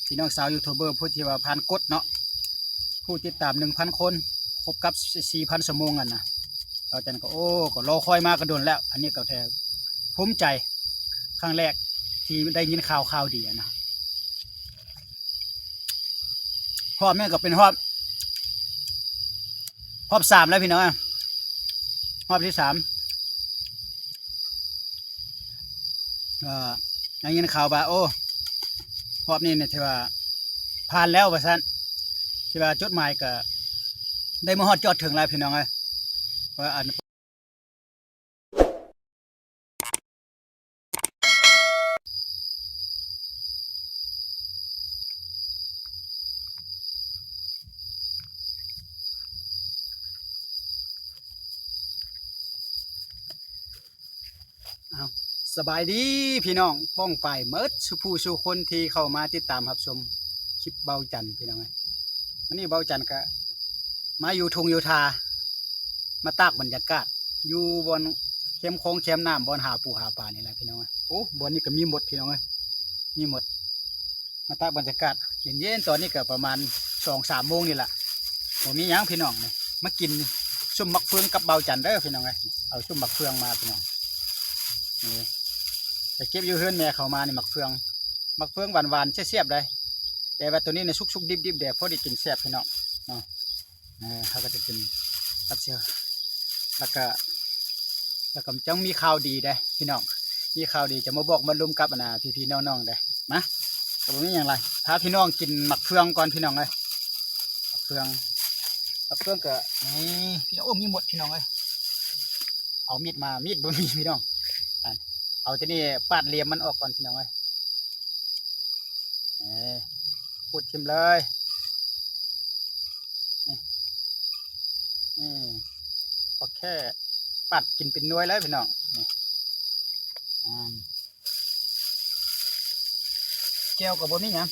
ພີ່ນ້ອງຊາວຢູທູບເບີ ຜູ້ທີ່ວ່າຜ່ານກົດເນາະ ຜູ້ຕິດຕາມໜຶ່ງພັນຄົນ ຄົບກັບສີ່ພັນຊົ່ວໂມງຫັ້ນນະ ເວົ້າຈັ່ງກໍ ໂອ້ ກໍລໍຄອຍມາກໍດົນແລ້ວ ອັນນີ້ກໍແທ້ພູມໃຈ ຄັ້ງແລກທີ່ໄດ້ຍິນຂ່າວ ຂ່າວດີຫັ້ນນະ ຮອບນີ້ກໍເປັນຮອບ ຮອບສາມແລ້ວພີ່ນ້ອງ ຮອບທີສາມ ເອີ ໄດ້ຍິນຂ່າວວ່າ ໂອ້ ຮອບນີ້ນີ້ຖືວ່າຜ່ານແລ້ວວ່າຊັ້ນ ທີ່ວ່າຈຸດໝາຍກໍໄດ້ມາຮອດຈອດເຖິງແລ້ວພີ່ນ້ອງເອີຍ ວ່າອັນ ອ້າວ ສະບາຍດີພີ່ນ້ອງປ້ອງປາຍໝົດສູ່ຜູ້ສູ່ຄົນທີ່ເຂົ້າມາຕິດຕາມຮັບຊົມຄລິບເບົາຈັນພີ່ນ້ອງເອີຍ ມື້ນີ້ເບົາຈັນກະມາຢູ່ທົ່ງຢູ່ທ່າ ມາຕາກບັນຍາກາດ ຢູ່ບ່ອນແຄມຂອງແຄມນ້ຳ ບ່ອນຫາປູຫາປານີ້ແຫຼະພີ່ນ້ອງເອີຍ ໂອ້ ບ່ອນນີ້ກໍມີໝົດພີ່ນ້ອງເອີຍ ມີໝົດ ມາຕາກບັນຍາກາດເຢັນໆ ຕອນນີ້ກໍປະມານສອງສາມໂມງນີ້ລະ ບໍ່ມີຫຍັງພີ່ນ້ອງ ມາກິນສົ້ມໝາກເຟືອງກັບເບົາຈັນເດີພີ່ນ້ອງເອີຍ ເອົາສົ້ມໝາກເຟືອງມາພີ່ນ້ອງ ນີ້ ໄປເກັບຢູ່ເຮືອນແມ່ເຂົາມານີ້ໝາກເຟືອງ ໝາກເຟືອງຫວານໆ ແຊບໆ ໄດ໋ ແຕ່ວ່າໂຕນີ້ນະສຸກໆ ດິບໆ ແດ່ ພໍໄດ້ກິນແຊບພີ່ນ້ອງເນາະ ເອີ ເຮົາກໍຈະກິນກັບເຊວ ແລ້ວກໍ ແລ້ວກໍຈັ່ງມີຂ່າວດີເດ້ພີ່ນ້ອງ ມີຂ່າວດີຈະມາບອກມາລົມກັບອັນນ່າ ພີ່ໆ ນ້ອງໆ ເດ້ ມາ ກໍບໍ່ມີຫຍັງຫຼາຍ ພາພີ່ນ້ອງກິນໝາກເຟືອງກ່ອນພີ່ນ້ອງເອີຍ ໝາກເຟືອງ ໝາກເຟືອງກໍ ນີ້ ພີ່ນ້ອງ ໂອ້ ມີໝົດພີ່ນ້ອງເອີຍ ເອົາມີດມາ ມີດບໍ່ມີພີ່ນ້ອງ ອັນ ເອົາແຕ່ນີ້ປາດຫຼ່ຽມມັນອອກກ່ອນພີ່ນ້ອງເອີຍ ເອີ ຂູດຖິ້ມເລີຍ ນີ້ ນີ້ ພໍແຄ່ປາດກິນເປັນໜ່ວຍເລີຍພີ່ນ້ອງ ນີ້ ອາ ແຈ່ວກໍບໍ່ມີຫຍັງ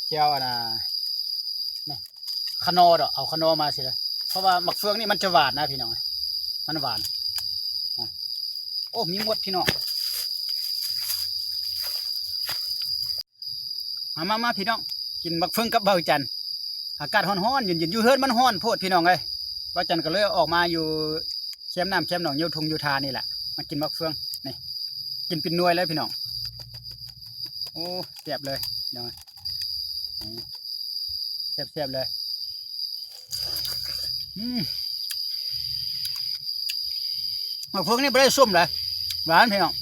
ແຈ່ວອັນນ່າ ນີ້ ຂະໜໍ່ດອກ ເອົາຂະໜໍ່ມາຊິເລີຍ ເພາະວ່າໝາກເຟືອງນີ້ມັນຈະຫວານນະພີ່ນ້ອງ ມັນຫວານ ອາ ໂອ້ ມີໝົດພີ່ນ້ອງ ມາ ມາ ມາ ພີ່ນ້ອງ ກິນໝາກເຟືອງກັບເບົາຈັນ ອາກາດຮ້ອນໆ ເຢັນໆ ຢູ່ເຮືອນມັນຮ້ອນໂພດພີ່ນ້ອງເອີຍ ເບົາຈັນກໍເລີຍອອກມາຢູ່ແຄມນ້ຳແຄມໜອງ ຢູ່ທົ່ງຢູ່ທ່ານີ້ແຫຼະ ມາກິນໝາກເຟືອງ ນີ້ ກິນເປັນໜ່ວຍເລີຍພີ່ນ້ອງ ໂອ້ ແຊບເລີຍພີ່ນ້ອງ ແຊບໆ ເລີຍ ອືມ ໝາກເຟືອງນີ້ບໍ່ໄດ້ສົ້ມເດ້ ຫວານພີ່ນ້ອງ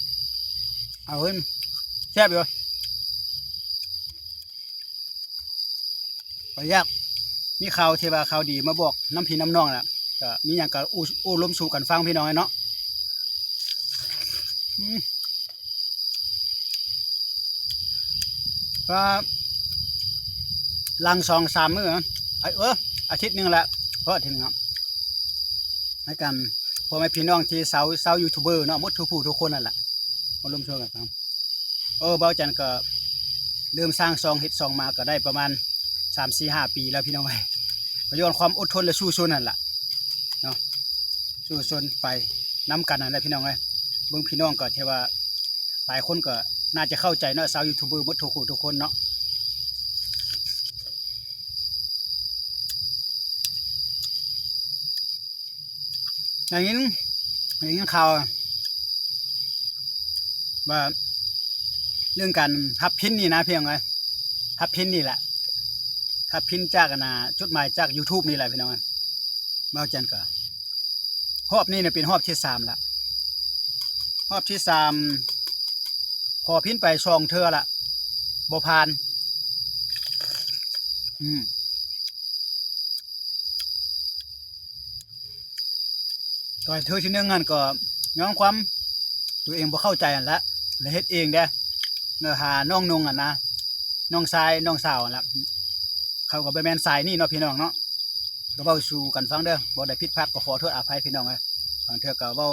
ເອົາເລີຍ ແຊບຢູ່ ກໍຢາກມີຂ່າວທີ່ວ່າຂ່າວດີມາບອກນຳພີ່ນຳນ້ອງລະ ກໍມີຫຍັງກໍໂອ້ລົມສູ່ກັນຟັງພີ່ນ້ອງເນາະ ອືມ ວ່າຫຼັງສອງສາມມື້ນະ ເອີ ອາທິດໜຶ່ງແຫຼະ ພໍອາທິດໜຶ່ງເນາະ ໃຫ້ກັນ ພໍ່ແມ່ພີ່ນ້ອງທີ່ຊາວ ຊາວຢູທູບເບີເນາະ ໝົດທຸກຜູ້ທຸກຄົນນັ້ນແຫຼະ ມາລວມໂຊກັນຟັງ ເອີ ເບົາຈັນກໍເລີ່ມສ້າງຊ່ອງ ເຮັດຊ່ອງມາກໍໄດ້ປະມານສາມ ສີ່ ຫ້າ ປີແລ້ວພີ່ນ້ອງເອີຍ ກໍຍ້ອນຄວາມອົດທົນ ແລະ ສູ້ຊົນຫັ້ນລະເນາະ ສູ້ຊົນໄປນຳກັນຫັ້ນແຫຼະພີ່ນ້ອງເອີຍ ເບິ່ງພີ່ນ້ອງກໍຖືວ່າ ຫຼາຍຄົນກໍໜ້າຈະເຂົ້າໃຈເນາະ ຊາວຢູທູບເບີໝົດທຸກຜູ້ທຸກຄົນເນາະ ໄດ້ຍິນ ໄດ້ຍິນຂ່າວວ່າ ເລື່ອງການຮັບພິນນີ້ນະ ພີ່ນ້ອງເອີຍ ຮັບພິນນີ້ແຫຼະ ຮັບພິນຈາກອັນນ່າ ຈົດໝາຍຈາກຢູທູບນີ້ແຫຼະ ພີ່ນ້ອງເອີຍ ເວົ້າຈັ່ງກໍ ຮອບນີ້ນະເປັນຮອບທີສາມລະ ຮອບທີສາມ ຂໍພິນໄປສອງເທື່ອລະ ບໍ່ຜ່ານ ອືມ ກໍເທື່ອທີໜຶ່ງຫັ້ນກໍຍ້ອນຄວາມຕົວເອງບໍ່ເຂົ້າໃຈຫັ້ນແຫຼະ ແລະເຮັດເອງເດ້ ແລ້ວຫານ້ອງນຸ່ງຫັ້ນນະ ນ້ອງຊາຍ ນ້ອງສາວຫັ້ນລະ ເຂົາກໍບໍ່ແມ່ນສາຍນີ້ເນາະ ພີ່ນ້ອງເນາະ ກໍເວົ້າສູ່ກັນຟັງເດີ ເວົ້າໃດຜິດພາດກໍຂໍໂທດອະໄພພີ່ນ້ອງເອີຍ ບາງເທື່ອກໍເວົ້າ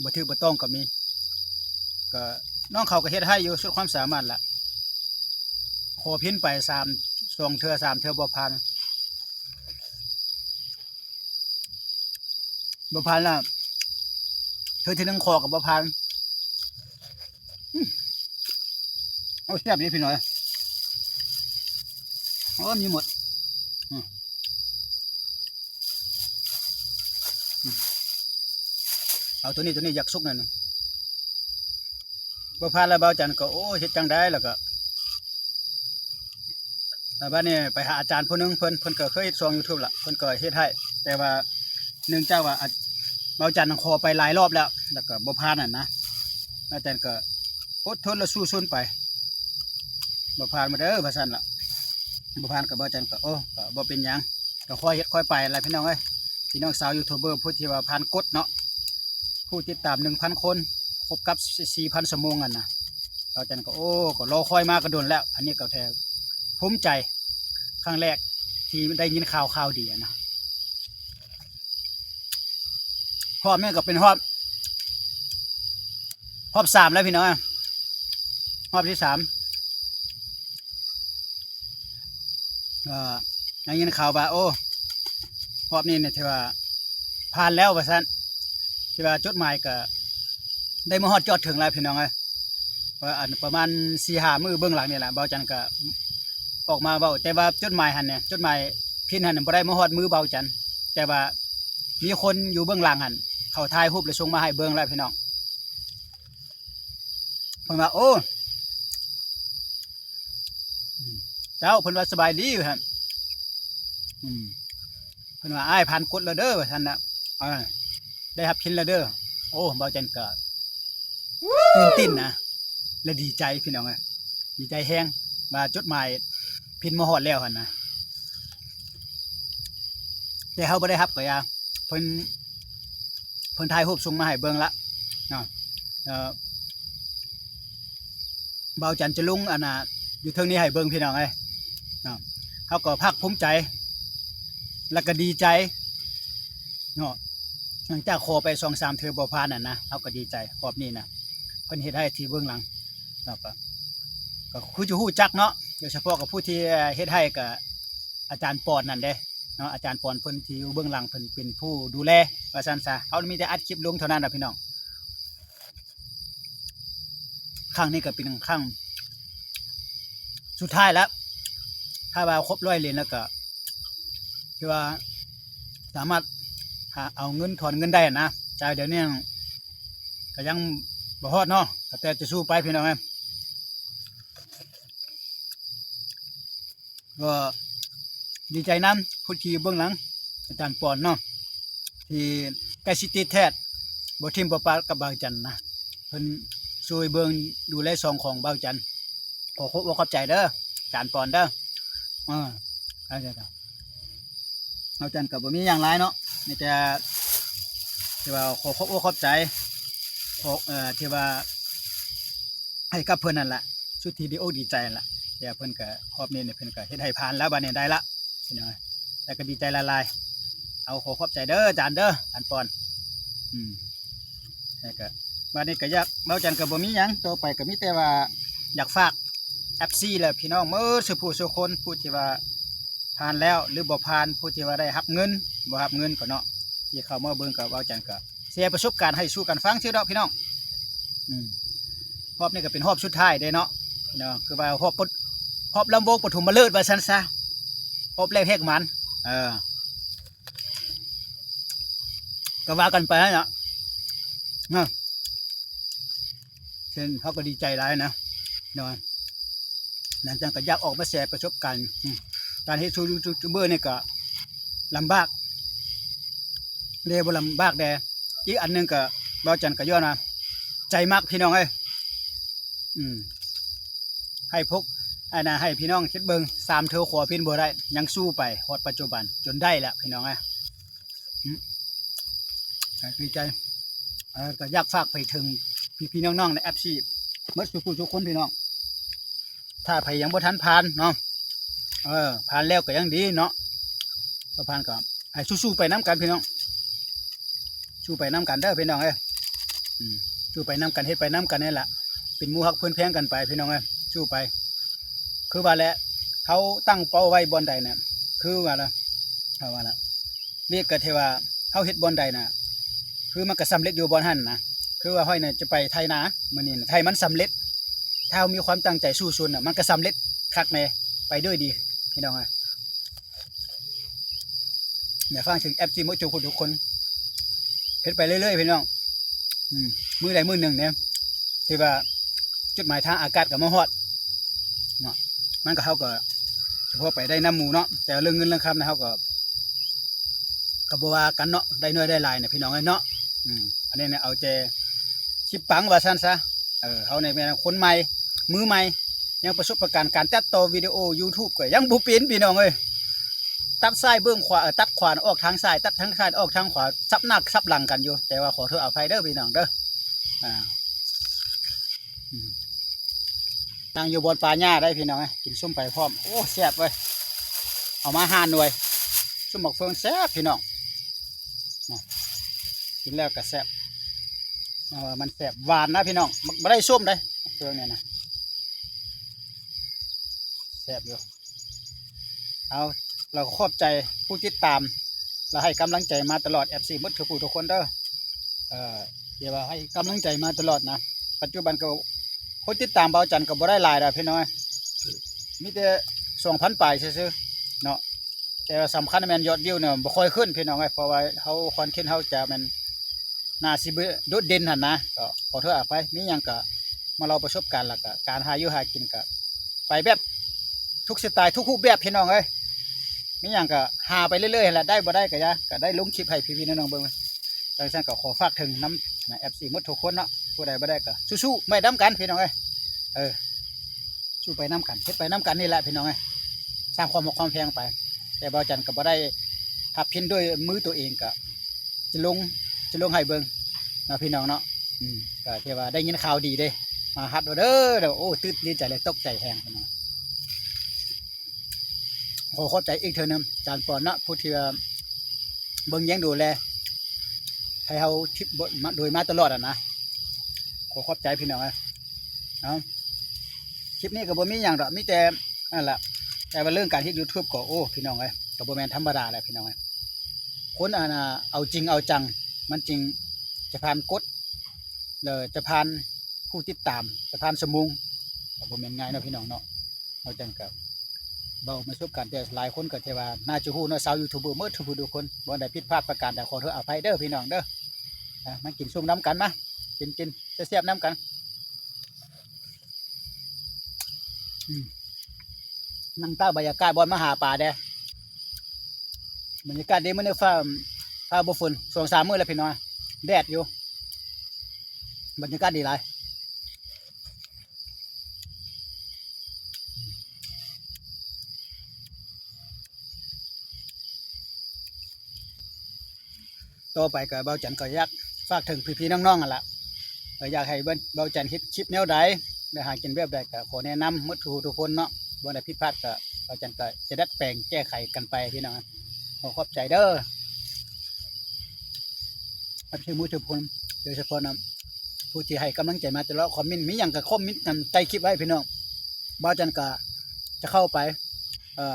ບໍ່ຖືກບໍ່ຕ້ອງກໍມີ ກໍນ້ອງເຂົາກໍເຮັດໃຫ້ຢູ່ສຸດຄວາມສາມາດລະ ຂໍພິນໄປສາມ ສອງເທື່ອສາມເທື່ອບໍ່ຜ່ານ ບໍ່ຜ່ານລະ ເທື່ອທີໜຶ່ງຂໍກໍບໍ່ຜ່ານ ອືມ ໂອ້ ແຊບເດ້ພີ່ນ້ອງ ໂອ້ ມີໝົດ ອືມ ອືມ ເອົາໂຕນີ້ ໂຕນີ້ຢາກສຸກນັ້ນນະ ບໍ່ຜ່ານແລ້ວ ບ່າວຈັນກໍ ໂອ້ ເຮັດຈັ່ງໃດ ແລ້ວກໍ ແລ້ວບາດນີ້ໄປຫາອາຈານຜູ້ໜຶ່ງ ເພິ່ນ ເພິ່ນກໍເຄີຍເຮັດຊ່ອງຢູທູບລະ ເພິ່ນກໍເຮັດໃຫ້ ແຕ່ວ່າເນື່ອງຈາກວ່າ ອາ ບ່າວຈັນຂໍໄປຫຼາຍລອບແລ້ວ ແລ້ວກໍບໍ່ຜ່ານຫັ້ນນະ ບ່າວຈັນກໍອົດທົນ ແລະ ສູ້ຊົນໄປ ບໍ່ຜ່ານມາເດີ ວ່າຊັ້ນລະ ບໍ່ຜ່ານກໍ ບ່າວຈັນກໍ ໂອ້ ກໍບໍ່ເປັນຫຍັງ ກໍຄ່ອຍເຮັດຄ່ອຍໄປລະ ພີ່ນ້ອງເອີຍ ພີ່ນ້ອງຊາວຢູທູບເບີ ຜູ້ທີ່ວ່າຜ່ານກົດເນາະ ຜູ້ຕິດຕາມໜຶ່ງພັນຄົນ ຄົບກັບສີ່ພັນຊົ່ວໂມງຫັ້ນນະ ບ່າວຈັນກໍ ໂອ້ ກໍລໍຄອຍມາກໍດົນແລ້ວ ອັນນີ້ກໍແທ້ພູມໃຈ ຄັ້ງແລກທີ່ໄດ້ຍິນຂ່າວ ຂ່າວດີຫັ້ນນະ ຮອບນີ້ກໍເປັນຮອບ ຮອບສາມແລ້ວ ພີ່ນ້ອງ ຮອບທີສາມ ກໍໄດ້ຍິນຂ່າວວ່າ ໂອ້ ຮອບນີ້ນີ້ຖືວ່າຜ່ານແລ້ວວ່າຊັ້ນ ທີ່ວ່າຈົດໝາຍກໍໄດ້ມາຮອດຈອດເຖິງແລ້ວ ພີ່ນ້ອງເອີຍ ວ່າອັນປະມານສີ່ຫ້າມື້ເບື້ອງຫຼັງນີ້ລະ ບ່າວຈັນກໍອອກມາເວົ້າ ແຕ່ວ່າຈົດໝາຍຫັ້ນນະ ຈົດໝາຍພິນຫັ້ນບໍ່ໄດ້ມາຮອດມືບ່າວຈັນ ແຕ່ວ່າມີຄົນຢູ່ເບື້ອງຫຼັງຫັ້ນ ເຂົາຖ່າຍຮູບແລ້ວສົ່ງມາໃຫ້ເບິ່ງແລ້ວ ພີ່ນ້ອງ ເພິ່ນວ່າ ໂອ້ ເຈົ້າ ເພິ່ນວ່າ ສະບາຍດີ ວ່າຊັ້ນ ອືມ ເພິ່ນວ່າ ອ້າຍຜ່ານກົດແລ້ວເດີ ວ່າຊັ້ນນະ ເອີ ໄດ້ຮັບພິນແລ້ວເດີ ໂອ້ ບ່າວຈັນກໍຕື່ນເຕັ້ນນະ ແລະ ດີໃຈ ພີ່ນ້ອງເອີຍ ດີໃຈແຮງ ວ່າຈົດໝາຍພິນມາຮອດແລ້ວຫັ້ນນະ ແຕ່ເຮົາບໍ່ໄດ້ຮັບກໍຢ່າ ເພິ່ນ ເພິ່ນຖ່າຍຮູບສົ່ງມາໃຫ້ເບິ່ງລະເນາະ ເອີ ບ່າວຈັນຈະລົງ ອັນນ່າ ຢູ່ເທິງນີ້ໃຫ້ເບິ່ງ ພີ່ນ້ອງເອີຍເນາະ ເຮົາກໍພາກພູມໃຈ ແລ້ວກໍດີໃຈເນາະ ຫຼັງຈາກຂໍໄປສອງສາມເທື່ອບໍ່ຜ່ານຫັ້ນນະ ເຮົາກໍດີໃຈ ຮອບນີ້ນະ ເພິ່ນເຮັດໃຫ້ທີ່ເບື້ອງຫຼັງເນາະ ກໍ ກໍຄືຈະຮູ້ຈັກເນາະ ໂດຍສະເພາະກັບຜູ້ທີ່ເຮັດໃຫ້ກໍ ອາຈານປອນນັ້ນເດ້ເນາະ ອາຈານປອນເພິ່ນທີ່ຢູ່ເບື້ອງຫຼັງ ເພິ່ນເປັນຜູ້ດູແລວ່າຊັ້ນຊະ ເຮົາມີແຕ່ອັດຄລິບລົງເທົ່ານັ້ນລະ ພີ່ນ້ອງ ຄັ້ງນີ້ກໍເປັນຄັ້ງສຸດທ້າຍແລ້ວ ຖ້າວ່າຄົບຮ້ອຍຫຼຽນແລ້ວກໍ ຄືວ່າສາມາດຫາເອົາເງິນ ຖອນເງິນໄດ້ນະ ແຕ່ດຽວນີ້ກໍຍັງບໍ່ຮອດເນາະ ກໍແຕ່ຈະສູ້ໄປ ພີ່ນ້ອງເອີຍ. ກໍດີໃຈນຳຜູ້ທີ່ຢູ່ເບື້ອງຫຼັງ ອາຈານປອນເນາະ ທີ່ໃກ້ຊິດຕິດແທດ ບໍ່ຖິ້ມບໍ່ປະກັບບ່າວຈັນນະ ເພິ່ນຊ່ວຍເບິ່ງດູແລຊ່ອງຂອງບ່າວຈັນ ຂໍຂອບອົກຂອບໃຈເດີ ອາຈານປອນເດີ ເອີ ອາຈານ ບ່າວຈັນກໍບໍ່ມີຫຍັງຫຼາຍເນາະ ມີແຕ່ ທີ່ວ່າຂໍຂອບອົກຂອບໃຈ ຂໍ ເອີ ທີ່ວ່າໃຫ້ກັບເພິ່ນນັ້ນລະ ສຸດທີ່ດີອົກດີໃຈນັ້ນລະ ແຕ່ເພິ່ນກໍຮອບນີ້ນີ້ເພິ່ນກໍເຮັດໃຫ້ຜ່ານແລ້ວ ບາດນີ້ໄດ້ລະ ພີ່ນ້ອງ ແຕ່ກໍດີໃຈຫຼາຍໆ ເອົາ ຂໍຂອບໃຈເດີ ອາຈານເດີ ອາຈານປອນ ອືມ ແລ້ວກໍບາດນີ້ກໍຢາກ ບ່າວຈັນກໍບໍ່ມີຫຍັງ ຕໍ່ໄປກໍມີແຕ່ວ່າຢາກຝາກ ເອັຟຊີ ແລະ ພີ່ນ້ອງໝົດສູ່ຜູ້ສູ່ຄົນ ຜູ້ທີ່ວ່າຜ່ານແລ້ວ ຫຼື ບໍ່ຜ່ານ ຜູ້ທີ່ວ່າໄດ້ຮັບເງິນ ບໍ່ຮັບເງິນກໍເນາະ ທີ່ເຂົ້າມາເບິ່ງ ກໍບ່າວຈັນກໍແຊປະສົບການໃຫ້ສູ່ກັນຟັງຊື່ດອກ ພີ່ນ້ອງ ອືມ ຮອບນີ້ກໍເປັນຮອບສຸດທ້າຍເດ້ເນາະ ເນາະ ຄືວ່າຮອບ ຮອບລຳວົງປະຖົມມະເລີດວ່າຊັ້ນຊະ ຮອບແລກແຮກມັນ ເອີ ກໍວ່າກັນໄປເນາະ ເນາະ ເຊັ່ນ ເຮົາກໍດີໃຈຫຼາຍນະ ເນາະ ຫຼັງຈາກກໍຢາກອອກມາແຊປະສົບການ ອືມ ການເຮັດຊ່ອງຢູທູບເບີນີ້ກໍລຳບາກ ແດ່ບໍ່ລຳບາກແດ່ ອີກອັນໜຶ່ງກໍ ບ່າວຈັນກໍຍ້ອນວ່າໃຈມັກ ພີ່ນ້ອງເອີຍ ອືມ ໃຫ້ພວກ ອັນນ່າ ໃຫ້ພີ່ນ້ອງເຮັດເບິ່ງ ສາມເທື່ອຂົວປິ່ນບໍ່ໄດ້ ຍັງສູ້ໄປຮອດປັດຈຸບັນຈົນໄດ້ແລ້ວ ພີ່ນ້ອງເອີຍ ອືມ ດີໃຈ ເອີ ກໍຢາກຝາກໄປເຖິງພີ່ໆນ້ອງໆໃນ ເອັຟຊີ ໝົດສູ່ຜູ້ສູ່ຄົນ ພີ່ນ້ອງ ຖ້າໃຜຍັງບໍ່ທັນຜ່ານເນາະ ເອີ ຜ່ານແລ້ວກໍຍັງດີເນາະ ບໍ່ຜ່ານກໍໃຫ້ສູ້ໆໄປນຳກັນ ພີ່ນ້ອງ ສູ້ໄປນຳກັນເດີ ພີ່ນ້ອງເອີຍ ອືມ ສູ້ໄປນຳກັນ ເຮັດໄປນຳກັນນີ້ລະ ເປັນໝູ່ຮັກເພື່ອນແພງກັນໄປ ພີ່ນ້ອງເອີຍ ສູ້ໄປ ຄືວ່າແຫຼະ ເຮົາຕັ້ງເປົ້າໄວ້ບ່ອນໃດນະ ຄືວ່າລະ ເຮົາວ່າລະ ວຽກກໍທີ່ວ່າເຮົາເຮັດບ່ອນໃດນະ ຄືມັນກໍສຳເລັດຢູ່ບ່ອນຫັ້ນນະ ຄືວ່າຂ້ອຍນະຈະໄປໄຖນາມື້ນີ້ນະ ໃຫ້ມັນສຳເລັດ ຖ້າເຮົາມີຄວາມຕັ້ງໃຈສູ້ຊົນນະ ມັນກໍສຳເລັດຄັກແນ່ ໄປດ້ວຍດີ ພີ່ນ້ອງເອີຍ. ຢາກຝາກເຖິງເອັຟຊີໝົດທຸກຜູ້ທຸກຄົນ ເຮັດໄປເລື້ອຍໆ ພີ່ນ້ອງ. ອືມ ມື້ໃດມື້ໜຶ່ງນີ້ ທີ່ວ່າຈຸດໝາຍທາງອາກາດກໍມາຮອດເນາະ, ມັນກໍ ເຮົາກໍສະເພາະໄປໄດ້ນຳໝູ່ເນາະ, ແຕ່ເລື່ອງເງິນເລື່ອງຄຳນະ ເຮົາກໍ ກໍບໍ່ວ່າກັນເນາະ, ໄດ້ໜ້ອຍໄດ້ຫຼາຍນະ ພີ່ນ້ອງເອີຍເນາະ. ອືມ ອັນນີ້ນະ ເອົາແຕ່ຄລິບປັງວ່າຊັ້ນຊະ. ເອີ ເຮົານີ້ແມ່ນຄົນໃໝ່ ມືໃໝ່ ຍັງປະສົບປະການການຕັດຕໍ່ວິດີໂອຢູທູບກໍຍັງບໍ່ເປັນ ພີ່ນ້ອງເອີຍ. ຕັດຊ້າຍເບິ່ງຂວາ ເອີ ຕັດຂວາອອກທາງຊ້າຍ ຕັດທາງຊ້າຍອອກທາງຂວາ ສັບໜ້າສັບຫຼັງກັນຢູ່. ແຕ່ວ່າຂໍໂທດອະໄພເດີ ພີ່ນ້ອງເດີ. ອ່າ ອືມ ນັ່ງຢູ່ບ່ອນປ່າຫຍ້າໄດ໋ ພີ່ນ້ອງເອີຍ, ກິນສົ້ມໄປພ້ອມ. ໂອ້ ແຊບເວີຍ, ເອົາມາຫ້າໜ່ວຍ. ສົ້ມໝາກເຟືອງແຊບ ພີ່ນ້ອງ, ນະ ກິນແລ້ວກໍແຊບ. ເອີ ມັນແຊບ ຫວານນະ ພີ່ນ້ອງ, ບໍ່ໄດ້ສົ້ມເດ້ ໝາກເຟືອງນີ້ນະ, ແຊບຢູ່. ເອົາ ລະຂອບໃຈຜູ້ຕິດຕາມ ລະໃຫ້ກຳລັງໃຈມາຕະຫຼອດ ເອັຟຊີໝົດທຸກຜູ້ທຸກຄົນເດີ. ເອີ ທີ່ວ່າໃຫ້ກຳລັງໃຈມາຕະຫຼອດນະ, ປັດຈຸບັນກໍຄົນຕິດຕາມບ່າວຈັນກໍບໍ່ໄດ້ຫຼາຍດອກ ພີ່ນ້ອງເອີຍ, ມີແຕ່ສອງພັນປາຍຊື່ໆເນາະ. ແຕ່ວ່າສຳຄັນແມ່ນຍອດວິວນີ້ບໍ່ຄ່ອຍຂຶ້ນ ພີ່ນ້ອງເອີຍ, ເພາະວ່າເຮົາ ຄອນເທັນເຮົາຈະແມ່ນ ໜ້າຊິບໍ່ໂດດເດັ່ນຫັ້ນນະ, ກໍຂໍໂທດອະໄພ. ມີຫຍັງກໍມາເລົ່າປະສົບການ ແລ້ວກໍການຫາຢູ່ຫາກິນ ກໍໄປແບບທຸກສະໄຕ ທຸກຮູບແບບ ພີ່ນ້ອງເອີຍ. ມີຫຍັງກໍຫາໄປເລື້ອຍໆຫັ້ນແຫຼະ, ໄດ້ບໍ່ໄດ້ກໍຢ່າ, ກໍໄດ້ລົງຄລິບໃຫ້ພີ່ໆນ້ອງໆເບິ່ງ. ຈັ່ງຊັ້ນກໍຂໍຝາກເຖິງນຳ ນະ ເອັຟຊີໝົດທຸກຄົນເນາະ, ຜູ້ໃດບໍ່ໄດ້ກໍສູ້ໆໄປນຳກັນ ພີ່ນ້ອງເອີຍ. ເອີ ສູ້ໄປນຳກັນ ເຮັດໄປນຳກັນນີ້ແຫຼະ ພີ່ນ້ອງເອີຍ, ສ້າງຄວາມຮັກຄວາມແພງໄປ. ແຕ່ບ່າວຈັນກໍບໍ່ໄດ້ຮັບພິນດ້ວຍມືຕົວເອງ ກໍຈະລົງ ຈະລົງໃຫ້ເບິ່ງເນາະ ພີ່ນ້ອງເນາະ. ອືມ ກໍຖືວ່າໄດ້ຍິນຂ່າວດີເດ້ ມາຮັບແລ້ວເດີ. ໂອ້ ຕື່ນດີໃຈເລີຍ ຕົກໃຈແຮງ ພີ່ນ້ອງ. ຂໍຂອບໃຈອີກເທື່ອໜຶ່ງ ຈານປອນເນາະ ຜູ້ທີ່ວ່າເບິ່ງແຍງດູແລໃຫ້ເຮົາ ມາ ໂດຍມາຕະຫຼອດຫັ້ນນະ. ຂໍຂອບໃຈ ພີ່ນ້ອງເອີຍ. ເອົາ ຄລິບນີ້ກໍບໍ່ມີຫຍັງດອກ ມີແຕ່ນັ້ນລະ, ແຕ່ວ່າເລື່ອງການເຮັດຢູທູບກໍ ໂອ້ ພີ່ນ້ອງເອີຍ ກໍບໍ່ແມ່ນທຳມະດາແຫຼະ ພີ່ນ້ອງເອີຍ. ຄົນອັນນ່າ ເອົາຈິງເອົາຈັງ ມັນຈຶ່ງຈະຜ່ານກົດ ແລ້ວຈະຜ່ານຜູ້ຕິດຕາມ ຈະຜ່ານຊົ່ວໂມງ ກໍບໍ່ແມ່ນງ່າຍເນາະ ພີ່ນ້ອງເນາະ. ເຮົາຈັ່ງກໍເວົ້າປະສົບການ, ແຕ່ຫຼາຍຄົນກໍຖືວ່າໜ້າຈະຮູ້ເນາະ ຊາວຢູທູບເບີໝົດທຸກຜູ້ທຸກຄົນ. ບ່ອນໃດຜິດພາດປະການໃດ ຂໍໂທດອະໄພເດີ ພີ່ນ້ອງເດີ. ມາກິນສົ້ມນຳກັນ ມາກິນ ກິນແຊບໆນຳກັນ. ອືມ ນັ່ງຕາກບັນຍາກາດບ່ອນມາຫາປາແດ່. ບັນຍາກາດດີມື້ນີ້ ຟ້າ ຟ້າບໍ່ຝົນ ສອງສາມມື້ແລ້ວ ພີ່ນ້ອງ, ແດດຢູ່ ບັນຍາກາດດີຫຼາຍ. ຕໍ່ໄປກໍບ່າວຈັນກໍຢາກຝາກເຖິງພີ່ໆນ້ອງໆຫັ້ນລະ, ກໍຢາກໃຫ້ບ່າວ ບ່າວຈັນເຮັດຄລິບແນວໃດ ແລະ ຫາກິນແບບໃດ ກໍຂໍແນະນຳໝົດທຸກໆຄົນເນາະ. ບ່ອນໃດຜິດພາດກໍ ບ່າວຈັນກໍຈະດັດແປງແກ້ໄຂກັນໄປ ພີ່ນ້ອງ. ຂໍຂອບໃຈເດີ ເອັຟຊີໝົດທຸກຄົນ, ໂດຍສະເພາະນຳ ຜູ້ທີ່ໃຫ້ກຳລັງໃຈມາຕະຫຼອດ, ຄອມເມັນ ມີຫຍັງກໍຄອມເມັນນຳໃຕ້ຄລິບໄວ້ ພີ່ນ້ອງ. ບ່າວຈັນກໍຈະເຂົ້າໄປ ເອີ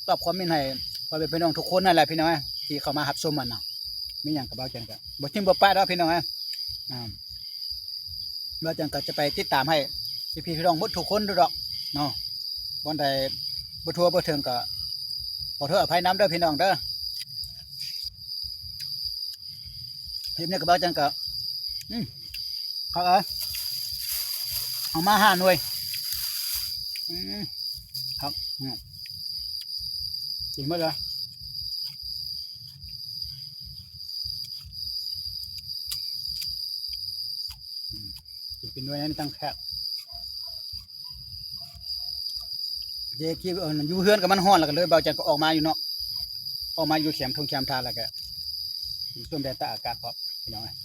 ຕອບຄອມເມັນໃຫ້ພໍ່ແມ່ພີ່ນ້ອງທຸກຄົນນັ້ນແຫຼະ ພີ່ນ້ອງເອີຍ ທີ່ເຂົ້າມາຮັບຊົມຫັ້ນນະ. ມີຫຍັງກໍບ່າວຈັນກໍບໍ່ຖິ້ມບໍ່ປະດອກ ພີ່ນ້ອງເອີຍ. ອ່າ ບ່າວຈັນກໍຈະໄປຕິດຕາມໃຫ້ພີ່ໆນ້ອງໆໝົດທຸກຄົນດອກເນາະ. ບ່ອນໃດບໍ່ທົ່ວບໍ່ເຖິງກໍຂໍໂທດອະໄພນຳເດີ ພີ່ນ້ອງເດີ. ຄລິບນີ້ກໍບ່າວຈັນກໍ ອືມ ຄັກເອີຍ ເອົາມາຫ້າໜ່ວຍ. ອືມ ຄັກ ອືມ ກິນໝົດເລີຍ. ອືມ ກິນເປັນໜ່ວຍນີ້ຈັ່ງແຊບ. ເດ ຢູ່ເຮືອນກໍມັນຮ້ອນ ແລ້ວກໍເລີຍບ່າວຈັນກໍອອກມາຢູ່ເນາະ, ອອກມາຢູ່ແຄມທົ່ງແຄມທາ ແລ້ວກໍກິນສົ້ມແດດຕາກອາກາດພ້ອມ ພີ່ນ້ອງເອີຍ.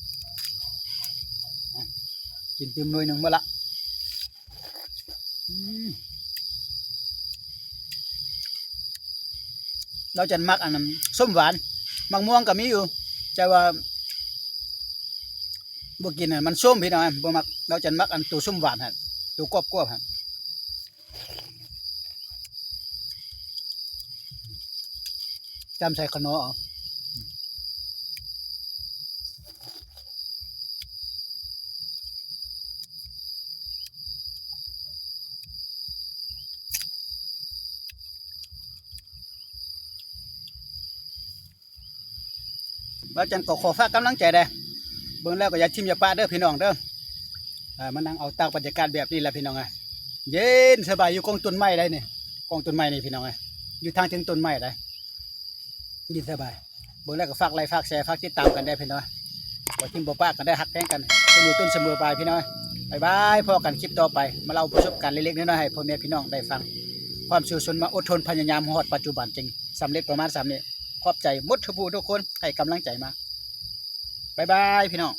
ອາ ກິນຕື່ມໜ່ວຍໜຶ່ງໝົດລະ. ອືມ ລາວຈັນມັກອັນນັ້ນ ສົ້ມຫວານ, ໝາກມ່ວງກໍມີຢູ່ ແຕ່ວ່າບໍ່ກິນ ມັນສົ້ມ ພີ່ນ້ອງເອີຍ ບໍ່ມັກ. ລາວຈັນມັກອັນໂຕສົ້ມຫວານຫັ້ນ ໂຕກອບໆຫັ້ນ. ຈ້ຳໃສ່ຂະໜໍເອົາ. ບ່າວຈັນກໍຂໍຝາກກຳລັງໃຈແດ່ ເບິ່ງແລ້ວກໍຢ່າຖິ້ມຢ່າປະເດີພີ່ນ້ອງເດີ. ເອີ ມານັ່ງເອົາຕາກບັນຍາກາດແບບນີ້ແຫຼະພີ່ນ້ອງເອີຍ ເຢັນສະບາຍຢູ່ກອງຕົ້ນໄມ້ໃດນີ້ ກອງຕົ້ນໄມ້ນີ້ພີ່ນ້ອງເອີຍ ຢູ່ທາງເທິງຕົ້ນໄມ້ໃດ ເຢັນສະບາຍ. ເບິ່ງແລ້ວກໍຝາກໄລຄ໌ ຝາກແຊ ຝາກຕິດຕາມກັນແດ່ພີ່ນ້ອງ ບໍ່ຖິ້ມບໍ່ປະກັນເດີ ຮັກແພງກັນສະເໝີຕົ້ນສະເໝີປາຍພີ່ນ້ອງ. ບາຍບາຍ ພໍ້ກັນຄລິບຕໍ່ໄປ ມາເລົ່າປະສົບການເລັກໆນ້ອຍໆໃຫ້ພໍ່ແມ່ພີ່ນ້ອງໄດ້ຟັງ. ຄວາມສູ້ຊົນມາອົດທົນພະຍາຍາມຮອດປັດຈຸບັນຈຶ່ງສຳເລັດປະມານສ່ຳນີ້. ຂອບໃຈໝົດທຸກຜູ້ທຸກຄົນໃຫ້ກຳລັງໃຈມາ. ບາຍບາຍພີ່ນ້ອງ.